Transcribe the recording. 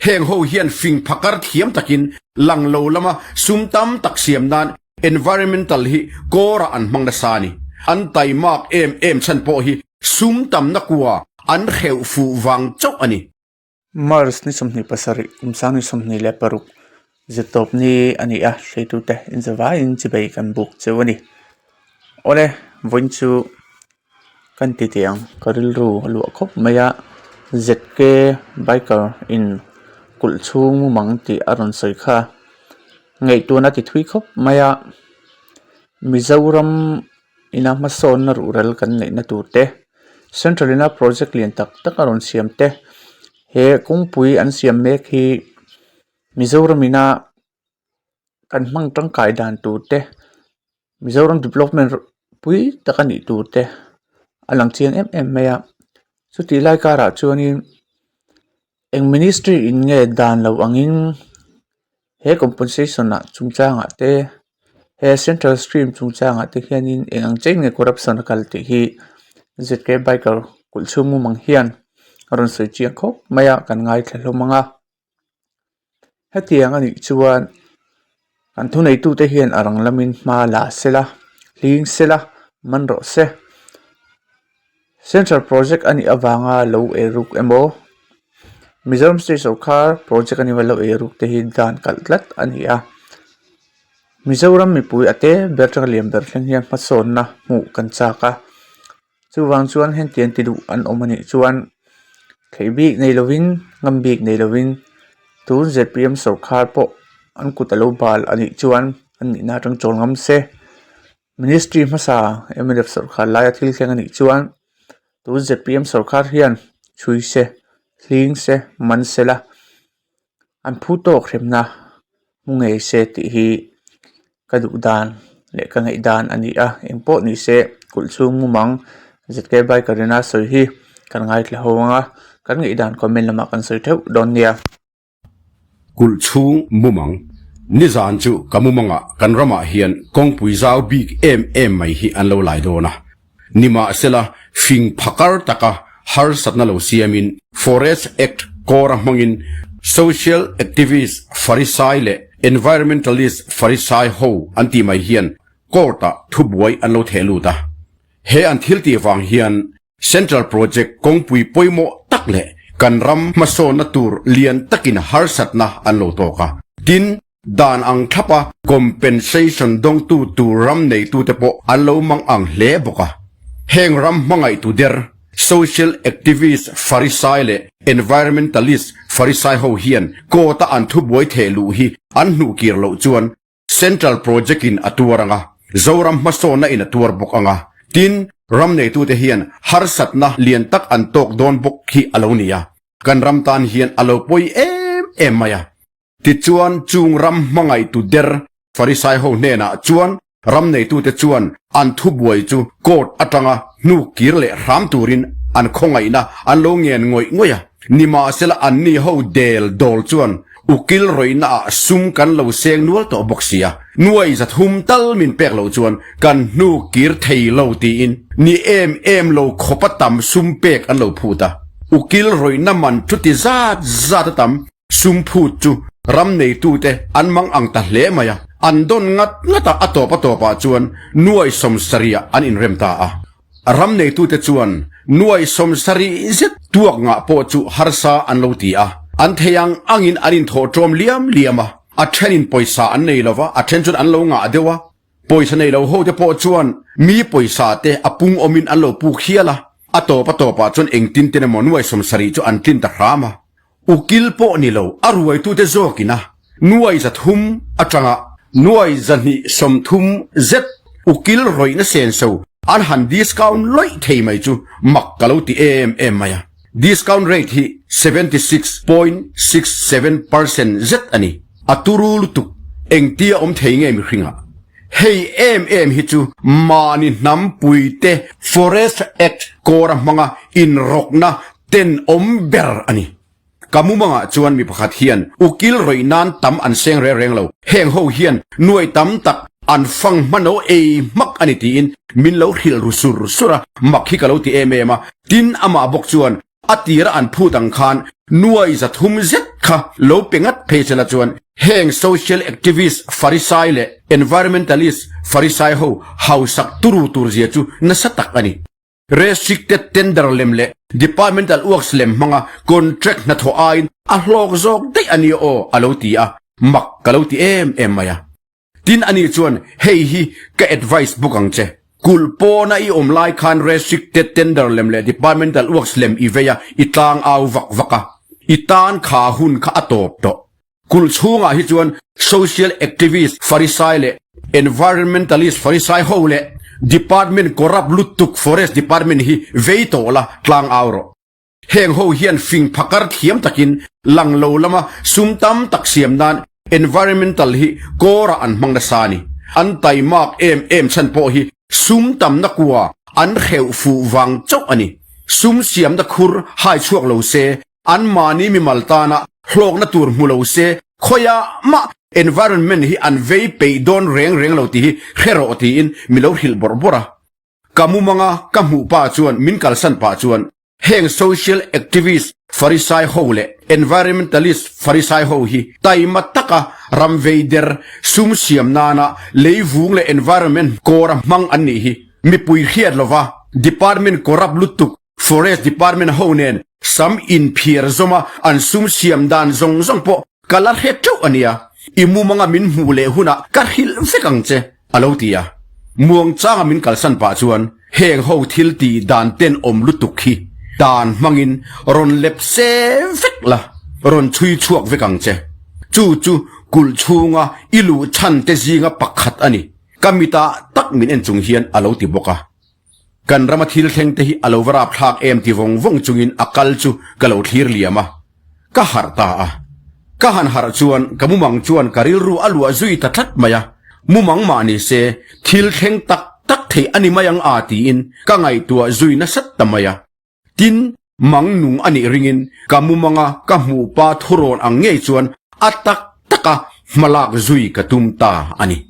Heng ho hian fing phakar thiam takin lang lo lama sum tam tak siam nan environmental hi kawrah an hmang nasa a ni. An taimak em em chhan pawh hi sum tamna kua an hreuh fuh vang chauh a ni. March ni 27 kum 2026 zirtawp ni a ni a, hruaitute inzavaiin chibei kan buk cheu a ni. Awle vawiin chu kan ti teh ang ka rilru a luah khawp mai a, ZK biker in kulh chhung mumang tih a rawn sawi kha ngaihtuahna ti thui khawp mai a, Mizoram ina hmasawnna ruhrel kan neihna tur te central ina project lian tak tak a rawn siam te he kawngpui an siam mek hi Mizoram ina kan hmang tangkai dan tur te Mizoram development pui tak a nih tur te a lang chiang em em mai a chutih lai karah chuanin eng ministry in nge dan lo angin he compensation ah chungchangah te he central stream chungchangah te hianin eng ang chiah in nge corruption a kal tih hi zk biker kulh chhung mumang hian a rawn sawi chiang khawp mai a kan ngaithla hlawm ang a hetiang a nih chuan an thuneitute hian a rang lamin hma la sela hling sela man rawh se central project a nih avanga lo eiruk emaw Mizoram state sawrkar project a nih lo eiruk te hi dan kalh tlat a ni a Mizoram mipui a te ber atanga lian ber thleng hian hmasawnna hmuh kan chak a chuvang chuan hetiang ti duh an awm a nih chuan theih bik nei lovin ngam bik nei lovin tun zpm sawrkar pawh an kut a lo bal a nih chuan an nihna atang chawl ngam se. Ministry hmasa mnf sawrkar laia thil thleng a nih chuan tun zpm sawrkar hian chhui se hling se man se la an phu tawk hremna hmu ngei se tih hi ka duh dan leh ka ngaih dan a ni a engpawh ni se kulh chhung mumang zk biker ina sawi hi kan ngaithla ho ang a kan ngaih dan comment lamah kan sawi theuh dawn nia. Kulh chhung mumang. Nizan chu ka mumangah kan ramah hian kawngpui zau bik em em mai hi an lo lai dawn a. Nimahsela, fing phakar taka harsatna lo siamin Forest Act kawra hmangin Social Activist Farisai leh Environmentalist Farisai ho an tih mai hian Court-ah thubuai an lo theh lut a. He an thiltih vang hian Central Project kawngpui pawimawh tak leh kan ram hmasawnna tur lian takin harsatna an lo tawk a. Tin, dan ang thlapa compensation dawngtu tur ram neitute pawh an lo mang ang hle bawk a. Heng ram hmangaihtu der, social activist farisai leh environmentalist farisai ho hian court-a an thubuai theh luh hi an hnuhkir loh chuan Central Project in a tuar ang a, Zoram hmasawnna in a tuar bawk ang a, tin, ram neitute hian harsatna lian tak an tawk dawn bawk hi a lo ni a, kan ram tan hian a lo pawi em em mai a. Tichuan, chung ram hmangaihtu der Farisai ho hnenah chuan ram neitute chuan an thubuai chu court atanga hnuk kir leh hram turin an khawngaihna an lo ngen ngawih ngawih a. Nimahsela anni ho del dawl chuan ukil rawihna ah sum kan lo seng nual tawh bawk sia, nuai zathum tal min pek loh chuan kan hnu kir thei lo tiin ni em em lo khawpa tam sum pek an lo phut a. Ukil rawihna man chuti zat zat a tam sum phut chu ram neitute an mang ang ta hle mai a, an dawn ngat ngat a, a tawp a tawpah chuan nuai sawmsarih ah an inrem ta a. Ram neitute chuan nuai sawmsarih zet tuak ngah pawh chu harsa an lo ti a, an thei ang angin an inthawh ṭawm liam liam a, a ṭhenin pawisa an nei lo va, a ṭhen chuan an lo ngah deuh a, pawisa nei lo hote pawh chuan mi pawisa te a pung awmin an lo puk hial a, a tawp a tawpah chuan engtin ten emaw nuai 70 chu an tlin ta hram a. Ukil pawh ni lo, a ruaitute zawkin a nuai 300 atanga nuai 230 zet ukil rawihna senso an han discount lawih thei mai chu mak ka lo ti em em mai a. Discount rate hi 76.67% zet a ni. A turu lutuk, engtia awm thei nge mihringah? Hei em em hi chu mahni hnampuite Forest Act kawra hmanga inrawkna Tenawm ber a ni. Ka mumangah chuan mi pakhat hian ukil rawih nan tam an seng reng reng lo, heng ho hian nuai tam tak an fang hmano ei hmak a ni tiin min lo hrilh ru sur sur a, mak hi ka lo ti em em a, tin amah bawk chuan a tira an phut ang khan nuai 300 zet. kha lo pe ngat phei sela chuan heng social activist farisai leh environmentalist farisai ho hausak turu tur zia chu nasa tak a ni. Restricted tender lem leh departmental works lem hmanga contract hnathawh aiin a hlawk zawk daih a nia aw a lo ti a, mak ka lo ti em em mai a. Tin ani chuan hei hi ka advice bawk ang che. Kulh pawna i awm lai khan restricted tender lem leh departmental works lem i vei a, i tlang au vak vak a. I tan kha hun kha a tawp tawh. Kulh chhungah hi chuan social activist farisai leh environmentalist farisai ho leh department corrupt lutuk forest department hi vei tawh la tlang au rawh. Heng ho hian fing phakar thiam takin lang lo lama sum tam tak siam nan environmental hi kawrah an hmang nasa a ni. An taimak em em chhan pawh hi sum tamna kua an hreuh fuh vang chauh a ni. Sum siamna khur hai chhuak lo se, anmahni mimal tana hlawkna tur hmu lo se, khawiah mah environment hi an vei peih dawn reng reng lo tih hi hre rawh tiin mi lo hrilh bawrh bawrh a. Ka mumanga ka hmuh pa chuan min kalsan pah chuan heng social activist farisai ho leh environmentalist farisai ho hi taima taka ram vei der sum siam nana leivung leh environment kawra hmang an nih hi mipui hriat lova department corrupt lutuk Forest department ho nen sam inphiar zawma an sum siam dan zawng zawng pawh ka la hre teuh a nia, i mumanga min hmuh leh hunah ka hrilh vek ang che, a lo ti a. Muangchanga min kalsan pah chuan heng ho thil tih dan tenawm lutuk hi dan hmangin rawn lep se vek la, rawn chhui chhuak vek ang che. Chu chu kulh chhunga i luh chhan te zinga pakhat a ni, ka mitah tak min en chung hian a lo ti bawk a. Kan rama thil thleng te hi a lo va rap thlak em ti vawng vawng chungin a kal chu ka lo thlir liam a, ka harh ta a. Ka han harh chuan ka mumang chuan ka rilru a luah zui ta tlat mai a, mumang mah ni se thil thleng tak tak thei a ni mai ang a tiin ka ngaihtuah zui nasat ta mai a. Tin, mang nung a nih ringin ka mumanga ka hmuh pa thurawn ang ngei chuan a tak taka hmalak zui ka tum ta a ni.